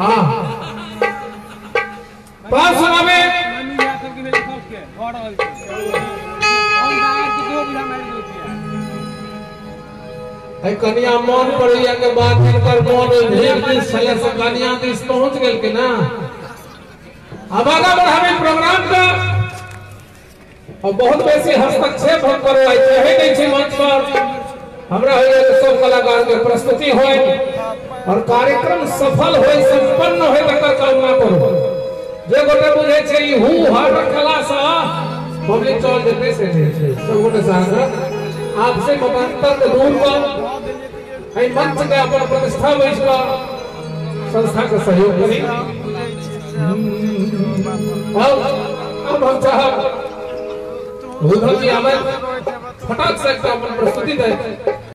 हाँ पास सुनावे कनिया मन पड़ैया के बाद जिनकर मन भीड़ दिस छलै से कनिया दिस पहुंच गेल के ना। अब आगा बढ़ावे प्रोग्राम का और बहुत बेसी हस्तक्षेप हम करो आई चाहे नहीं छी मंच पर हमरा होइए सब कलाकार के प्रस्तुति होय और कार्यक्रम सफल होय संपन्न होय तकर कामना करो। जे गोटे बुझे छै ई हु हर कला सा पब्लिक चल जेतै से नहीं छै। सब गोटे साथ आपसे मतांतर के दूर कर एहि मंच के अपन प्रतिष्ठा बैस कऽ संस्था के सहयोग करी। और अब हम चाहब उद्धव जी आवे फटाक से अपन प्रस्तुति दे।